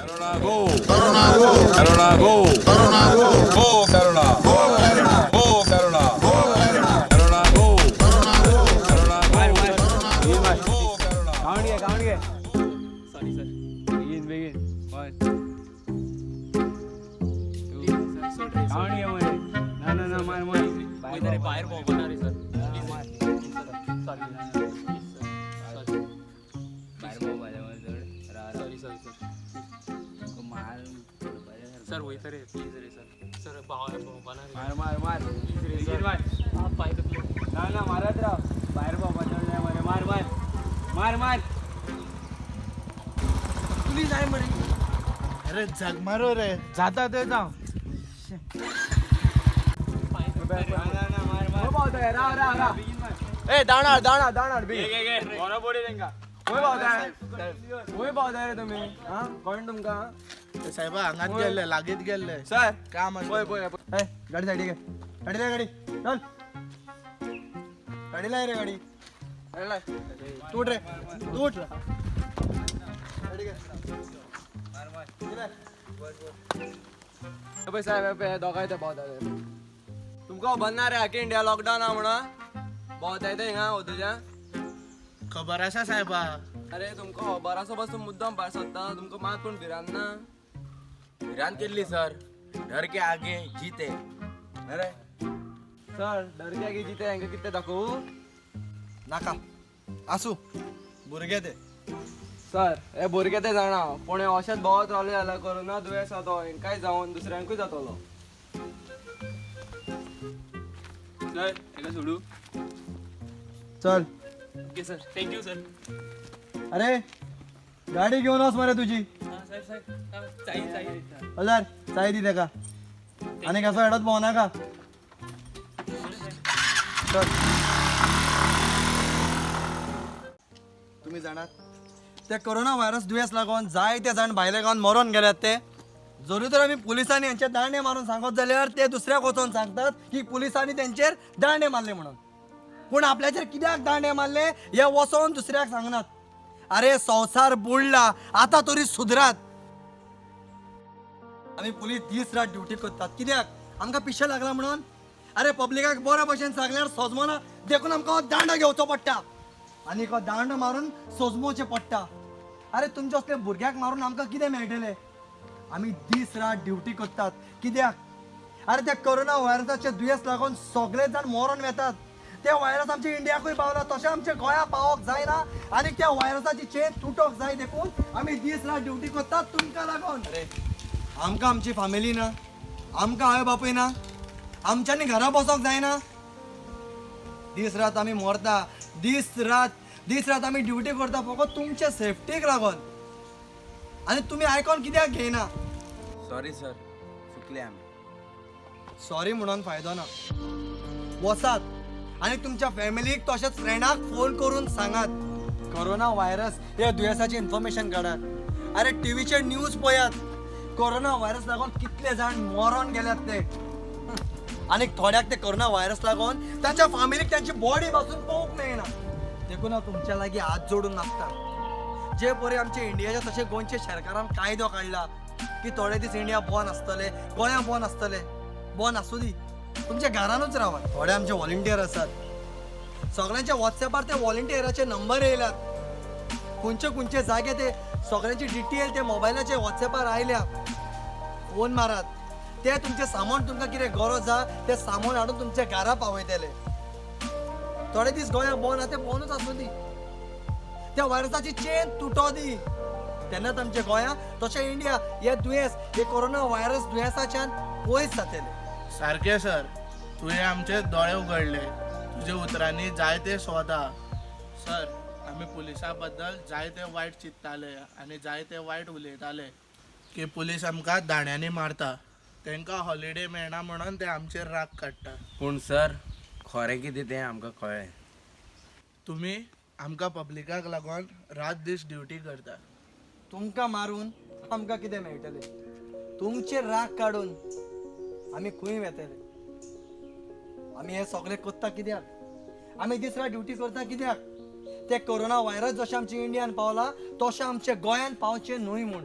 Corona go! Corona go! Corona go! Corona go! Go Corona! Go Corona! Go Corona! Go Corona! Corona go! Corona go! Corona मार go! मार ये मार Go Corona! Count घे count घे. Sorry sir. बेगीन बेगीन. 1 2 count घे मरे. ना ना ना, मार मार. वयता रे, भायर भोंवपाना रे सर. हा, मार. Sorry sir, sorry. भायर भोंवपाचें मरे चड. राव राव. Sorry sorry sir. तुका मार पडपाचें. सर वयता रे, प्लीज रे सर. सर भायर भोंवपाना रे. मार मार मार. प्लीज रे बेगीन सर. मार. पांय दुखले. ना ना, मारत राव. भायर भोंवपाचें म्हणल्यार मरे. मार मार मार मार. पुलीस आहे मरे. अरे जग मारो रे, जाता ते जाव. पांय दुखता रे. ना ना ना, मार मार. पावता राव राव राव. ए दाणार दाणार दाणार बी. घे घे, बरो बोडी तेंका. खंय पावताय, खंय पावताय रे तुमी? हा, कोण तुमकां? ते साहेबा हांगात गेल्ले, लागीत गेल्ले. सर काम आसा. पळय पळय पळय. ए गाडी सायडीक घे. गाडी लाय, गाडी चल. गाडी लाय रे, गाडी गाडी लाय. तू उठ रे, तू उठ. गाडी घे. घे लाय. हे पळय साहेब, हे पळय, हे दोगांय ते भोंवतात. तुमकां खबर ना रे आख्खे इंडिया लॉकडावन आहा म्हणून भोंवताय ते हिंगा ओदूच्या? खबर आसा साहेबा. अरे तुमकां खबर आसा बस, तुमी मुद्दम भायर सोदता. तुमकां मात पूण भिरांत ना? भिरांत केल्ली सर, डर के आगे जीते. अरे सर, डर के आगे जीते हांकां कितें दाखोवं? नाका, आसू, भुरगे ते. सर, हे भुरगे ते जाणा, पूण हे अशेंच भोंवत रावले जाल्यार कोरोना दुयेंस आहा तो हेंकाय जावन दुसऱ्यांकूय जातलो. सर हेका सोडू. चल. Okay sir, thank you sir. अरे गाडी घेऊन वच मरे तुझी. हां साहेब, साहेब चाई चाई दिता. हजार चाय दी तेका आनी कसो हेडत भोंव नाका. चल. तुम्ही जाणात ते कोरोना व्हायरस दुयेंस लागून जायते जाण भायले गांवान मरोन गेल्यात. ते जरूय तर आमी पुलिसांनी हेंचे दांडे मारून सांगत जाल्यार ते दुसऱ्याक वचोन सांगतात की पुलिसांनी तेंचेर दांडे मारले म्हणून. पूण आपल्याचेर कित्याक दांडे मारले हे वचोन दुसऱ्याक सांगनात. अरे संवसार बुडला, आतां तरी सुदरात. आमी पुलीस दीस रात ड्युटी करतात कित्याक? आमकां पिशें लागला म्हणून? अरे पब्लिकाक बऱ्या भशेन सांगल्यार सोजमना, देखून आमकां हो दांडो घेवचो पडटा आनी हो दांडो मारून सोजमोवचें पडटा. अरे तुमच्या असल्या भुरग्याक मारून आमकां कितें मेळटलें? आमी दीस रात ड्युटी करतात कित्याक? अरे त्या कोरोना व्हायरसाचे दुयेंस लागून सगळे जाण मरोन वेतात. ते व्हायरस आमच्या इंडियाकूय पावला, तशें आमच्या गोंया पावोंक जायना आनी त्या व्हायरसाची चेन तुटोंक जाय, देखून आमी दीस रात ड्युटी करतात तुमकां लागून. अरे आमकां आमची फॅमिली ना, आमकां आवय बापूय ना, आमच्यांनी घरा बसोंक जायना? दीस रात आमी मरता, दीस रात दीस रात आमी ड्युटी करता फकत तुमचे सेफ्टीक लागून, आनी तुमी आयकोन कित्याक घेयना? सॉरी सर, चुकले आमी. सॉरी म्हणून फायदो ना. वचात आनी तुमच्या फॅमिलीक तशेंच फ्रेंडाक फोन करून सांगात, कोरोना व्हायरस ह्या दुयेंसाची इन्फॉर्मेशन काडात. अरे टिवीचेर न्यूज पळयात, कोरोना व्हायरस लागून कितले जाण मरोन गेल्यात ते, आनी थोड्याक ते कोरोना व्हायरस लागून तांच्या फॅमिलीक त्यांची बॉडी पासून पळोवंक मेळना. देखून हांव तुमच्या लागीं हात जोडून मागता, जे परी आमच्या इंडियाच्या तशें गोंयच्या सरकारान कायदो काडला की थोडे दीस इंडिया बंद आसतले, गोंया बंद आसतले, बंद आसूं दी, तुमच्या घरानूच रावात. थोडे आमचे व्हॉलंटियर आसात, सगळ्यांच्या वॉट्सॅपार ते व्हॉलंटियराचे नंबर येयल्यात. खंयचे खंयचे जागे ते सगळ्यांची डिटेल ते मोबायलाचे वॉट्सॅपार आयल्या. फोन मारात, ते तुमचें सामान, तुमकां कितें गरज आहा तें सामान हाडून तुमच्या घरा पावयतले. थोडे दीस गोंया बंद आहा ते बंदूच आसूं दी, त्या व्हायरसाची चेन तुटो दी, तेन्नाच आमच्या गोंया तशें इंडिया हे दुयेंस, हे कोरोना व्हायरस दुयेंसाच्यान पयस जातले. सारके सर, तुवें आमचे दोळे उगडले तुजे उतरांनी. जायते सोदा सर, आमी पुलिसा बद्दल जायते वायट चिंत्ताले आनी जायते वायट उलयताले की पुलीस आमकां दांड्यांनी मारता, तांकां हॉलिडे मेळना म्हणून ते आमचेर राग काडटा. पूण सर, खरें कितें तें आमकां कळ्ळें. तुमी आमकां पब्लिकाक लागून रात दीस ड्युटी करता. तुमकां मारून आमकां कितें मेळटलें? तुमचेर राग काडून आमी खंय वेतले? आमी हें सगळें करता कित्याक? आमी दीस रात ड्युटी करता कित्याक? ते कोरोना व्हायरस जशें आमच्या इंडियान पावला तशें आमच्या गोंयान पावचें न्हय म्हूण.